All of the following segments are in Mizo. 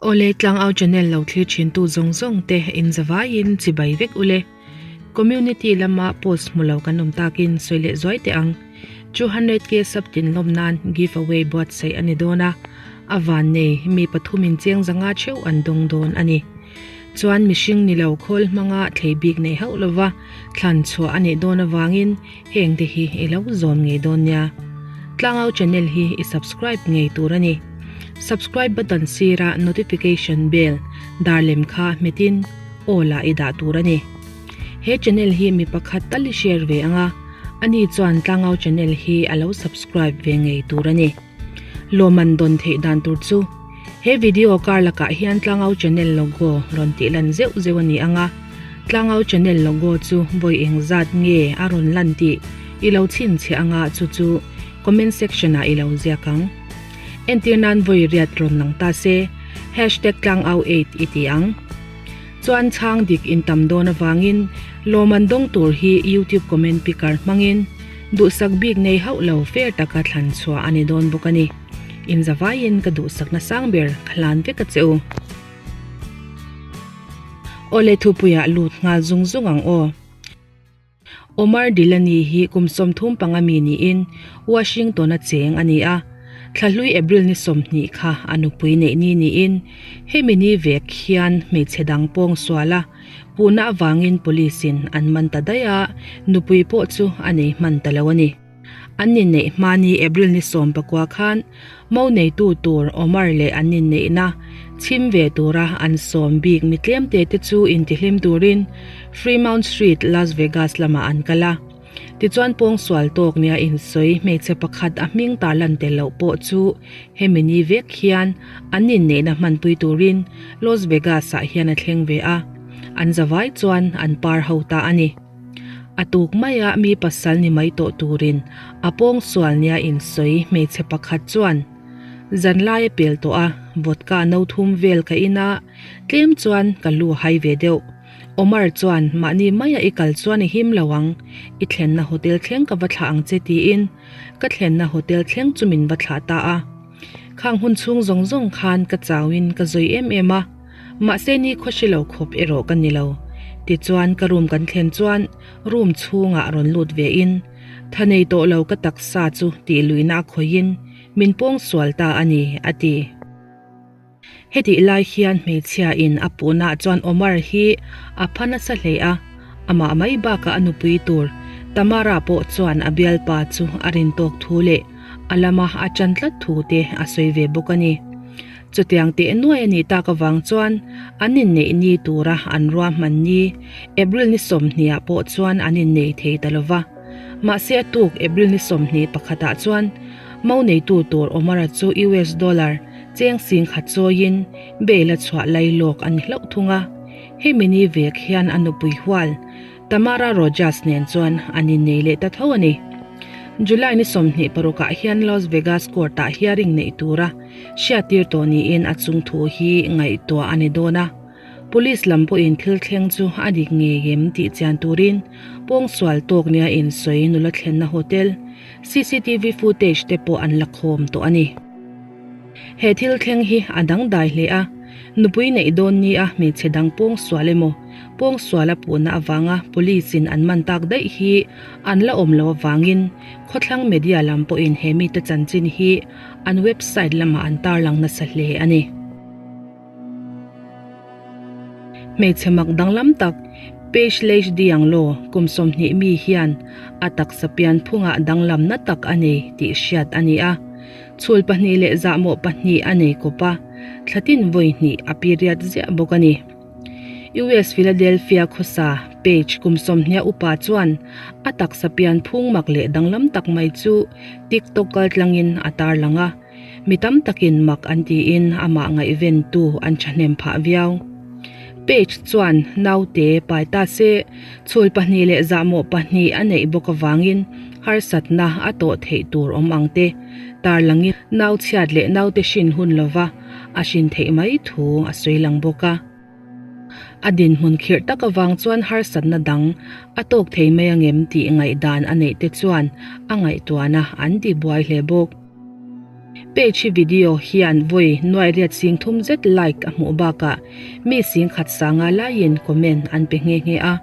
Awle Tlangau channel lo thlir thin tu zawng zawng te in zavaiin chibai vek ule. Community lama post hmu lo kan awm takin sawi leh zuai teh ang. 200k sub tin lawm nan give away buatsaih a ni dawn a, a van nei mi pathumin cheng zanga theuh an dawng dawn a ni. Chuan mihring ni lo khawl hmanga thlei bik nei hauh lova thlan chhuah a nih dawn avangin heng te hi i lo zawm ngei dawn nia. Tlangau channel hi i subscribe ngei tur a ni. Subscribe button sira notification bell dar lem kha hmetin aw lah i dah tur a ni. He channel hi mi pakhat tal i share ve ang a, ani chuan Tlangau channel hi a lo subscribe ve ngei tur a ni. Lawman dawn theih dan tur chu he video kar lakah hian Tlangau channel logo rawn tih lan zeuh zeuh a ni ang a, Tlangau channel logo chu vawi eng zat nge a rawn lan tih i lo chhinchhiah anga chu chu comment section ah i lo ziak ang. Entir nan vawi riat rawn lang ta se hashtag tlangau8 i ti ang. Chuan chhang dik in tam dawn avangin lawman dawng tur hi YouTube comment picker hmangin duhsak bik nei hauh lo fair taka thlan chhuah a ni dawn bawk a ni. In zavaiin ka duhsakna sang ber ka hlan vek a che u. Awle thupuiah lut nghal zung zung ang aw. Omar Delaney hi kum 35 mi niin Washington-a cheng a ni a. Thlahlui April ni 20 kha a nupui neih ni niin hemi ni vek hian hmeichhe dang pawng sual a puhna avangin police-in an man ta daih a, nupui pawh chu a nei hman ta lo a ni. An inneih hma ni April ni 19 khan mo neitu tur Omar leh an inneihna chhim ve tura an sawm bik mi tlemte te chu intihlim turin Fremont Street, Las Vegas lamah an kal a. Tichuan pawngsual tawk nia insawi hmeichhe pakhat a hming tarlan tel loh pawh chu hemi ni vek hian an inneihna hmanpui turin Las Vegas ah hian a thleng ve a, an zavai chuan an par ho ta a ni. A tuk maia mi pasal ni mai tawh turin a pawngsual nia insawi hmeichhe pakhat chuan zanlai a pel tawh a, vodka no thum vel ka in a, tlem chuan ka lu a hai ve deuh. Omar chuan mahni maia i kal chuan i him lo ang, i thlenna hotel thleng ka va thlah ang che tiin ka thlenna hotel thleng chu min va thlah ta a. Khang hun chhung zawng zawng khan ka chauin ka zawi em em a, mahse ni khawhri lo khawp erawh ka ni lo. Tichuan ka room kan thlen chuan room chhungah rawn lut ve in, tha nei tawh lo ka taksa chu tih luihna a khawihin min pawng sual ta a ni, a ti. Hetih lai hian hmeichhia in a puhna chuan Omar hi a pha nasa hle a, amah mai bakah a nupui tur Tamara pawh chuan a bialpa chu a rin tawk thu leh a lama a chan tlat thu te a sawi ve bawk a ni. Chutiang teh nuai a nih tak avang chuan an inneih ni tura an ruahman ni April ni 20 ah pawh chuan an innei thei ta lova. Mahse a tuk April ni 21 ah chuan mo neitu tur Omar-a chu US dollar Cheng sing khat chawiin bail a chhuah lai lawk a ni hlauh thung a, hemi ni vek hian a nupui hual Tamara Rojas nen chuan an innei leh ta tho a ni. July ni 26 ah hian Las Vegas court ah hearing neih tura hriattir tawh niin a chung thu hi ngaihtuah a ni dawn a, police lam pawhin thil thleng chu a dik ngei em tih chian turin pawngsual tawk nia insawi nula thlenna hotel cctv footage te pawh an la khawm tawh a ni. He thil thleng hi a dangdai hle a, nupui neih dawn nia hmeichhe dang pawngsual emaw, pawngsual a puhna avanga police in an man tak daih hi an la awm lo avangin khawthlang media lam pawhin he mite chanchin hi an website lamah an tarlang nasa hle a ni. Hmeichhe mak danglam tak Page Lesh Dianglo kum 20 mi hian a taksa pianphungah danglamna tak a nei tih hriat a ni a. Chhul pahnih leh zahmawh pahnih a nei kawp a, thlatin vawi hnih a period ziah bawk a ni. US Philadelphia khawsa Page kum 20 upa chuan a taksa pianphung mak leh danglam tak mai chu TikTok kaltlangin a tarlang a. Mi tam takin mak an tiin amah ngaihventu an thahnem phah viau. Page chuan naute pai ta se, chhul pahnih leh zahmawh pahnih a neih bawk avangin harsatna a tawh theih tur awm ang te tarlangin nau chhiat leh naute hrin hun lova a hrin theih mai thu a sawi lang bawk a. A dinhmun khirh tak avang chuan harsatna dang a tawk thei mai angem tih ngaihdan a neih te chuan a ngaihtuahna an ti buai hle bawk. Page hi video hian vawi nuai riat sing thum zet like a hmuh bakah mi sing khat sanga laiin comment an pe nghe nghe a.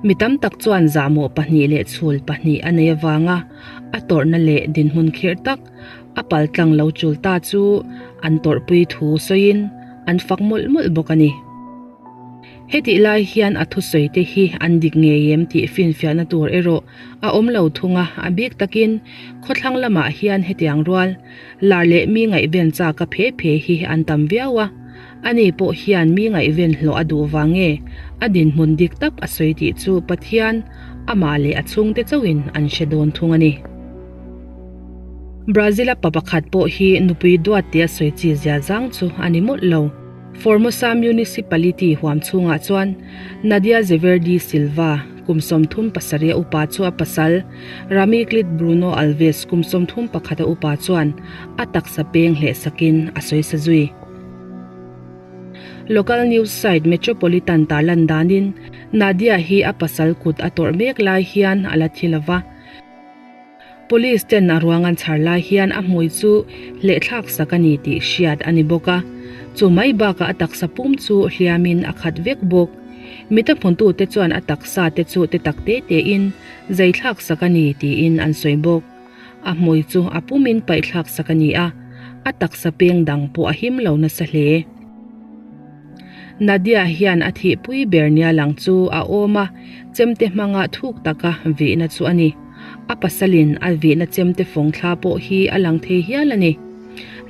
Mi tam tak chuan zahmawh pahnih leh chhul pahnih a nei avanga a tawrhna leh dinhmun khirh tak a paltlang lo chul ta chu an tawrhpui thu sawiin an fak mawlh mawlh bawk a ni. Hetih lai hian a thusawi te hi an dik ngei em tih finfiahna tur erawh a awm lo thung a, a bik takin khawthlang lamah hian hetiang rual lar leh mi ngaihven chak a phe phe hi an tam viau a, ani pawh hian mi ngaihven hlawh a duh vang nge a dinhmun dik tak a sawi tih chu Pathian amah leh a chhungte chauhin an hre dawn thung a ni. Brazil-a pa pakhat pawh hi nupui duat tia sawi chi zia zang chu a ni mawlh lo. Formosa Municipality huam chhungah chuan Nadia Zeverdi Silva, kum 37 a upa chu a pasal, Ramiclit Bruno Alves, kum 31 a upa chuan a taksa peng hleh sakin a sawi sa zui. Local news site Metropolitan tarlan danin Nadia hi a pasal kut a tawrh mek lai hian a la thi lova. Police ten a ruang an chhar lai hian a hmui chu hlehthlak sak a ni tih hriat a ni bawk a, chu mai bakah a taksa pum chu hliamin a khat vek bawk. Mita hmuntute chuan a taksa te chu te tak te tein zeithlak sak a ni tiin an sawi bawk. A hmui chu a pumin paihthlak sak a ni a, a taksa peng dang pawh a him lo nasa hle. Nadia hian a thihpui ber nia lang chu a awm a, chemte hmanga thuk taka vihna chu a ni. A pasalin a vihna chemte fawng thla pawh hi a lang thei hial a ni.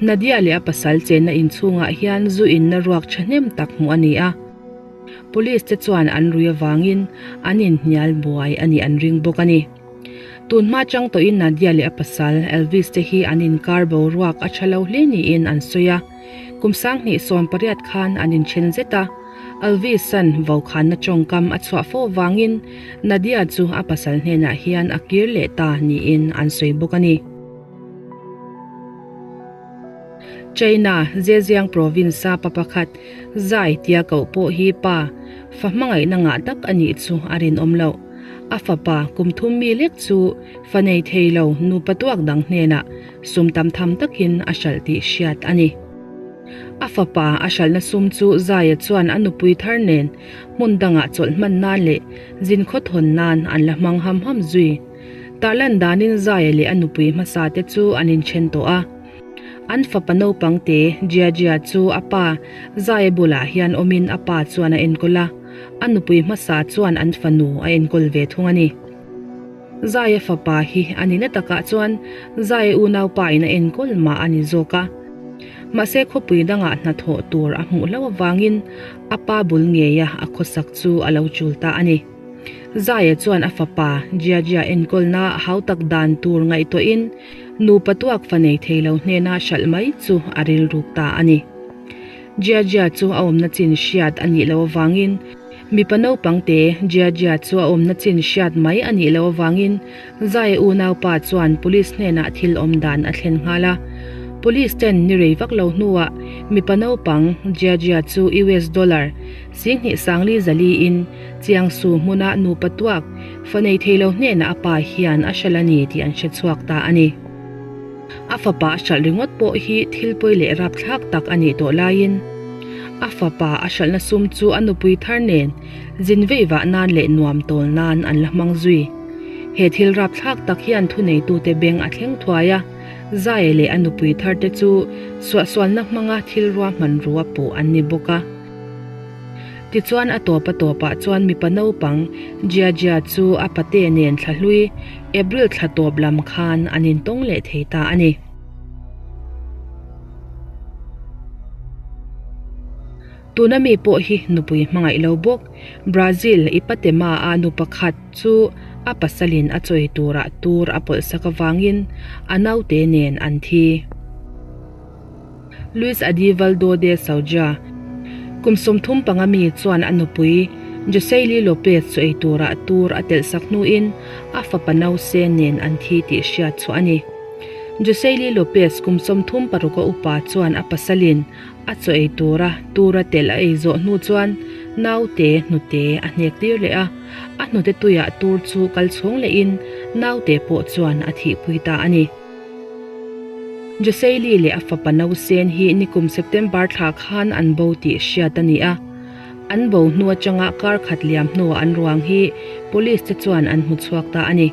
Nadia leh a pasal chenna inchhungah hian zu inna ruak thahnem tak hmuh a ni a. Police te chuan an rui avangin an inhnial buai a nih an ring bawk a ni. Tun hma chang tawhin Nadia leh a pasal Elvis te hi an inkar boruak a tha lo hle niin an sawi a. Kum 2018 khan an inthen zet a, Alvis-a'n vokhanna tawngkam a chhuah fo avangin Nadia chu a pasal hnenah hian a kir leh ta niin an sawi bawk a ni. China, Zhejiang province-a pa pakhat Zai tia koh pawh hi pa fa hmangaihna ngah tak a nih chu a rinawm loh. A fapa kum thum mi lek chu fa nei thei lo nupa tuak dang hnenah sum tam tham takin a hralh tih hriat a ni. A fapa a hralhna sum chu Zaia chuan a nupui thar nen hmun dangah chawlh hman nan leh zin khawthawn nan an la hmang ham ham zui. Tarlan danin Zaia leh a nupui hmasa te chu an inthen tawh a. An fapa naupang te Jia Jia chu a pa Zaia bulah hian awmin a pa chuan a enkawl a, a nupui hmasa chuan an fanu a enkawl ve thung a ni. Zaia fapa hi a nihna takah chuan Zaia unaupa in a enkawl mah a ni zawk a. Mahse khawpui dangah hnathawh tur a hmuh hlauh avangin a pa bul ngeia a khawsak chu a lo chul ta a ni. Zaia chuan a fapa Jia Jia enkawlna hautak dan tur ngaihtuahin nupa tuak fa nei thei lo hnena hralh mai chu a rilruk ta a ni. Jia Jia chu a awmna chin hriat a nih loh avangin Mipa naupang te Jia Jia chu a awmna chin hriat mai a nih loh avangin Zaia unaupa chuan police hnenah thil awm dan a thlen nghal a. Police ten ni rei vak lo hnuah mipa naupang Jia Jia chu US dollar 20 sangli zali in Jiangsu hmuna nupa tuak fa nei thei lo hnenah a pa hian a hralh a ni tih an hre chhuak ta a ni. A fapa a hralh ringawt pawh hi thil pawi leh rapthlak tak a nih tawh laiin a fapa a hralhna sum chu a nupui thar nen zin vei vah nan leh nuam tawl nan an la hmang zui. He thil rapthlak tak hian thuneitute beng a thleng thuai a, Zaia leh a nupui thar te chu suahsualna hmanga thil ruahmanrua pawh an ni bawk a. Tichuan a tawp a tawpah chuan mipa naupang Jia Jia chu a pate nen thla hlui April thla tawp lam khan an intawng leh thei ta a ni. Tuna mi pawh hi nupui hmangaih lo bawk Brazil i Patema a nu pakhat chu a pasalin a chawi turah tur a pawlh sak avangin a naute nen an thi. Luis Adivaldo de Souza, kum 35 mi chuan a nupui Joseily Lopez chu ei turah tur a telh sak hnuin a fapa nause nen an thi tih hriat chhuah a ni. Joseily Lopez kum 36 a upa chuan a pasalin a chaw ei tura tur a telh a ei zawh hnu chuan naute hnute a hnek tir leh a, a hnute tuiah tur chu kal chhawng lehin naute pawh chuan a thihpui ta a ni. Joseili leh a fapa Nausen hi nikum September thla khan an bo tih hriat a ni a. An bo hnu atanga kar khat liam hnuah an ruang hi Police te chuan an hmu chhuak ta a ni.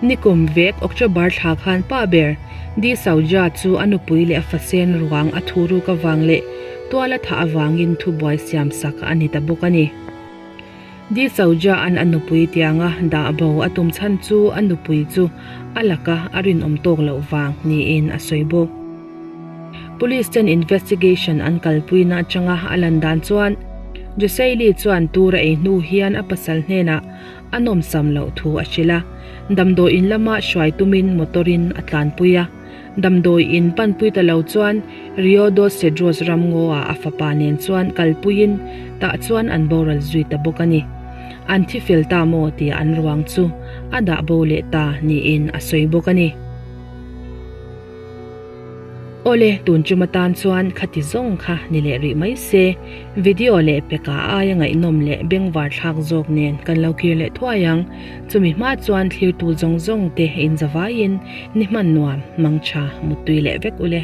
Nikum vek October thla khan pa ber Di Sauja chu a nupui leh a fasen ruang a thu ruk avang leh tual a thah avangin thubuai siam sak a ni ta bawk a ni. Di Sauja an a nupui tianga dah bo a tum chhan chu a nupui chu a laka a rinawm tawk loh vang niin a sawi bawk. Police ten investigation an kalpuina atanga a lan dan chuan Joseili chuan tur a ei hnu hian a pasal hnenah a nawmsam loh thu a hrilh a, damdawi in lama hruai tumin motor in a tlanpui a. Damdawi in panpui ta lo chuan Rio dos Cedros ramngaw ah a fapa nen chuan kalpuiin tah chuan an boral zui ta bawk a ni. An thi fel ta maw tia an ruang chu a dah bo leh ta niin a sawi bawk a ni. Awle, tun tum atan chuan khati zawng kha ni leh rih mai se, video leh peka aia ngaihnawm leh bengvar thlak zawk nen kan lo kir leh thuai ang. Chumi hma chuan thlirtu zawng zawng te inzavaiin ni hman nuam, mangtha, muttui leh vek ule.